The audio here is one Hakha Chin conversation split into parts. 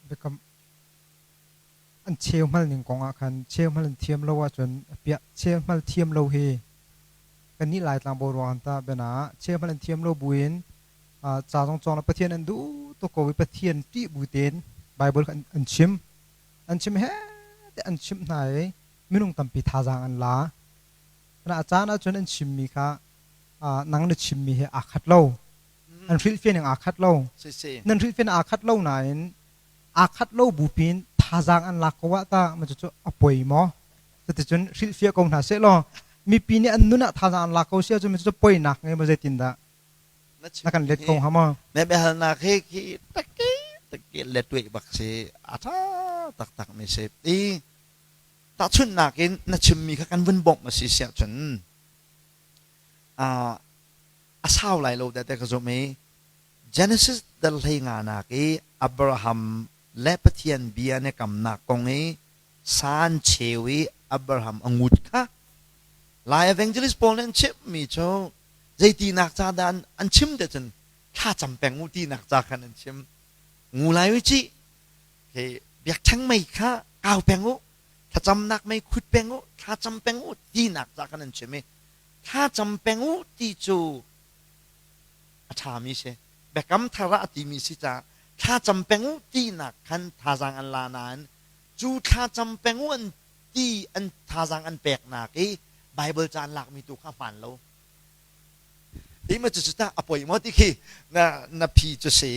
Biakam an cheuhmal ning kong ah khan cheuhmal an thiam lo ahcun piah cheuhmal thiam lo hi kannih Laitlang boruak an tah biana ah cheuhmal an thiam lo buin ca zong cawng Pathian an duh tuk ko i Pathian ṭih bu tein Bible an chim an chim he te an chimh hna i minung tampi thazaang an la. A caan ahcun an chimmi kha nang na chimmi he aa khat lo. An hrilhfiah ning aa khat lo. Nan hrilhfiah aa khat lo nain aa khat lo bu pin thazaang an lak ko ah ta ma cu a poi maw? Cuticun hrilhfiah ko hna seh law mipi nih an nun ah thazaang an lak ko si ahcun cu poinak ngei maw zeitin dah na kan let ko hnga maw? Na biahalnak hi khi takki takki let bak si a tha taktak mi si. I tahchunhnak in na chimmi kha kan vun bawmh a si siah cun a sau lai lo te ka zumh i Genesis dal hlei nga nak i Abraham le Pathian bia ne kamnak kong i san cheu i Abraham a ngut kha Lai evangelist pawl nih an chimmi cu zeitinak ca dah an chim te cun thla cam peng u tinak ca khan an chim ngu lai u ci biakṭheng mei kha kau peng u thlacamnak mei khut peng u thlacam peng u tinak ca khan an chim i thlacam peng u ti cu a ṭhami si biakam thar ah a timi si caah thlacam peng u tinak khan thazaang an la nain cu thlacam peng u an ti an thazaang an peknak i Bible ca an lakmi tu kha hmaan lo ti ma cu ta a poi maw ti khi na na phi cu si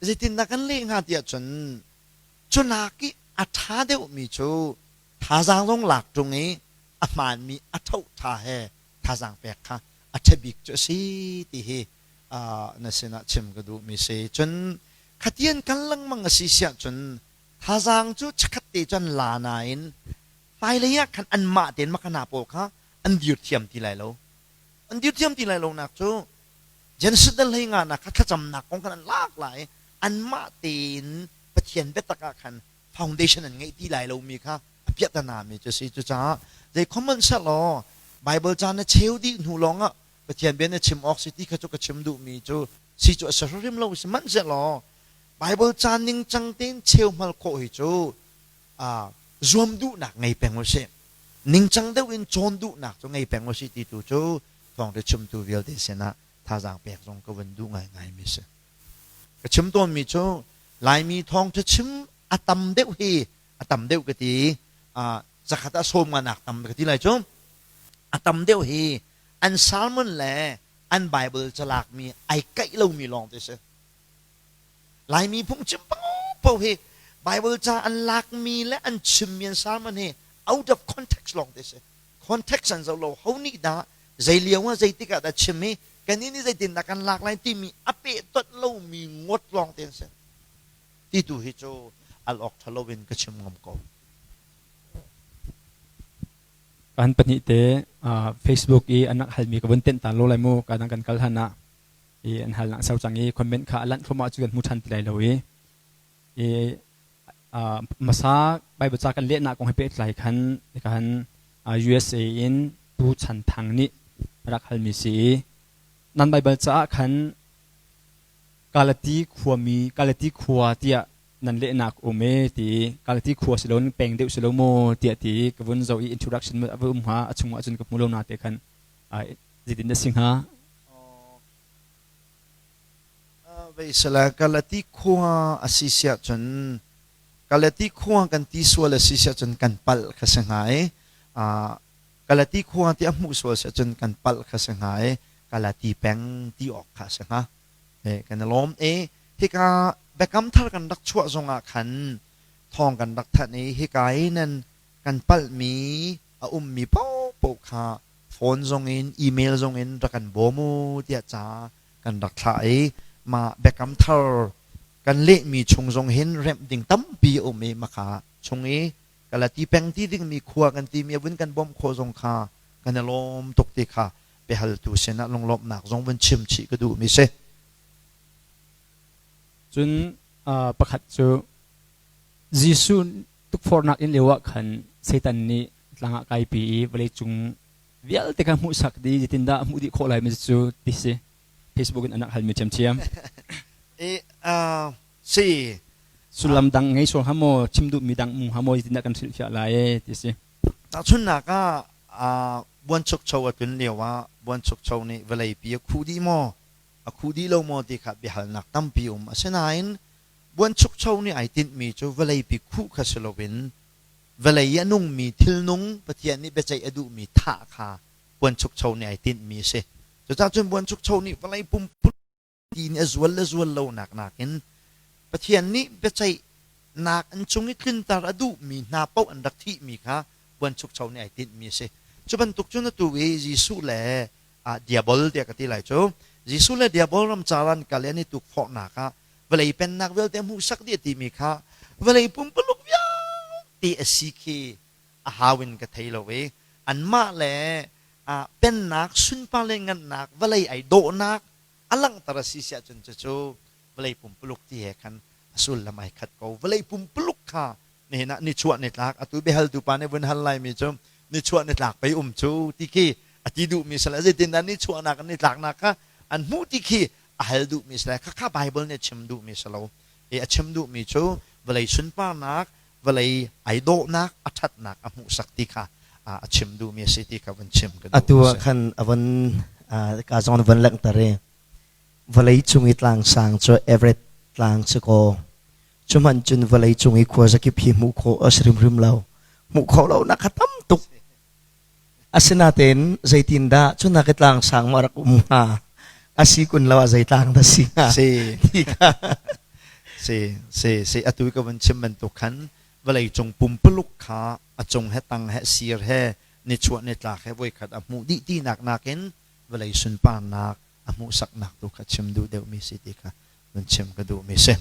Zeitindah kan leh hnga tiah cun cunak i a ṭha deuhmi cu thazaang zong lak ṭung i a hmaanmi a ṭhohṭha he thazaang pek kha a ṭha bik cu a si ti hi na sinah chim ka duhmi si. Cun khatian kal lengmang a si siah cun thazaang cu chikkhat te cun la nain hmailei ah khan anmah tein makana pawl kha an dir thiam ti lai lo. An dir thiam ti lai lonak cu Genesis dal hlei nga nak kha thlacamnak kong khan an lak lai anmah tein Pathian biatak ah khan foundation an ngeih ti lai lomi kha a piahtana mi cu si cucaah zei common law Bible ca na cheu dih hnu lawng ah Pathian bia na chim awk si ti kha cu ka chim duhmi cu si cu a si hrim lo sihmanhsehlaw Bible ca ningcang tein cheu hmal khawh hi cu zuam duhnak ngei peng u sih ningcang deuh in cawn duhnak cu ngei peng u sih ti tu cu thawngṭha chimtu vialte sinah thazaang pek zong ka vun duh ngaingai mi si. Ka chim tawnmi cu Laimi thawngṭha chim a tam deuh hi a tam deuh ka ti zakhat ah sawm nga nak tam ka ti lai cu a tam deuh hi an sermon le an Bible calak mi ai kaih lomi lawng te si. Laimi phungchim paohpaoh hi Bible ca an lakmi le an chimmi an sermon hi out of context lawng te si. Context an zoh lo ho nih dah zei lio ah zeitik ah dah chim i kannih nih zeitindah kan lak lai timi a pehtonh lomi ngawt lawng te an si. Ti tu hi cu al awk ṭha loin ka chim ngam ko. Kan pahnih te Facebook i an rak halmi ka vun tenh ta lo lai mu ka dang kan kal han ah i an hal nak sau cang i comment kha a lanh thluahmah cu kan hmu ṭhan ti lai lo i i hmasa Bible ca kan lehnak kong he pehtlai khan kan USA in Pu Chan Thang nih rak halmi si i nan Bible caah khan Galati khuami Galati khua tiah nan lehnak um e ti Galati khua si lo peng deuh si lo maw tiah ti ka vun zoh i introduction a va um hnga a chungah cun ka hmu lo na te khan zeitin na si hnga? Veisala Galati khua a si siah cun Galati khua kan ti sual a si siah cun kan palh kha si hnga i Galati khua ti a hmuh sual siah cun kan palh kha si hnga i Galati peng ti awk kha a si hnga. Kan i lawm i hika biakam thar kan rak chuah zongah khan thawng kan rak thanh i hika i nan kan palhmi a ummi paohpaoh kha phone zongin email zongin rak kan bawm u tiah ca kan rak thlah i mah biakam thar kan lehmi chung zong hin remh ding tampi a um i maka chung i Galati peng ti dingmi khua kan timi a vun kan bawmh khawh zong kha kan i lawm tuk ti kha biahaltu sinah lunglawmhnak zong vun chim chih ka duhmi si. Cun pakhat cu Jesuh tukforhnak in lio ah khan Satan nih tlang ah kaipi i vawleicung Vialte kha hmuhsak dih zeitindah a hmuh dih khawh lai mi cu ti si. Facebook in anak halmi ṭhiamṭhiam. E si. Sullam dang ngei sual hnga maw, chim duhmi dang um hnga maw zeitindah kan hrilhfiah lai e ti si. Tahchunhnak ah buanchukcho a tlun lio ah buanchukcho nih vawleipi a khuh dih maw, a khuh dih lo maw ti kha biahalnak tampi um. Asinain buanchukcho nih ai tinhmi cu vawleipi khuh kha si loin vawlei i a nungmi thilnung Pathian nih biaceih a duhmi thah kha buanchukcho nih ai tinhmi a si. Cucaah cun buanchukcho nih vawlei pumpuluk ti nih a zual le zual lonak nakin Pathian nih biaceihnak an cung i tlunter a duhmi hna paoh an rak thihmi kha buanchukcho nih ai tinhmi a si. Cu bantuk cun atu i Jesuh le diabol tiah ka ti lai cu Jesuh le diabol ramcar an kal i an i tukforhnak ah vawlei pennak vialte hmuhsak dih a timi kha vawlei pumpuluk vialte a si khi a hau in ka thei lo i anmah le pennak sunpar le ngannak vawlei ai dawhnak a langhter a si siah cun cucu vawlei pumpuluk ti he khan a sullam ai khat ko. Vawlei pumpuluk kha nihin ah nichuah nitlak atu biahaltu pa nih vun hal laimi cu nichuah nitlak pei um cu ti khi a ti duhmi si le zeitindah nichuahnak in nitlaknak kha an hmuh ti khi a hal duhmi si le khakha Bible nih a chim duhmi si lo. I a chim duhmi cu vawlei sunparnak vawlei ai dawhnak a ṭhatnak a hmuhsak ti kha a chim duhmi a si ti kha vun chim ka duh. Atu ah khan a von ka zong von langhter i vawlei cung i tlang sang cu Everett tlang si kaw cu hmanh cun vawlei cung i khua zakip hi hmuh khawh a si hrimhrim lo. Hmuh khawh lo nak kha tam tuk. Asinain zeitindah cu nak i tlang sang maw a rak um hnga? A si kun lo ah zei tlang dah si hnga? Si. Ti kha. Si, si, si. Atu ka vun chim bantuk khan vawlei cung pumpuluk kha a cung he tang he sir he nichuah nitlak he voikhat a hmuh dih tinak nakin vawlei sunparnak a hmuhsaknak tu kha chim duh deuhmi si ti kha vun chim ka duhmi si.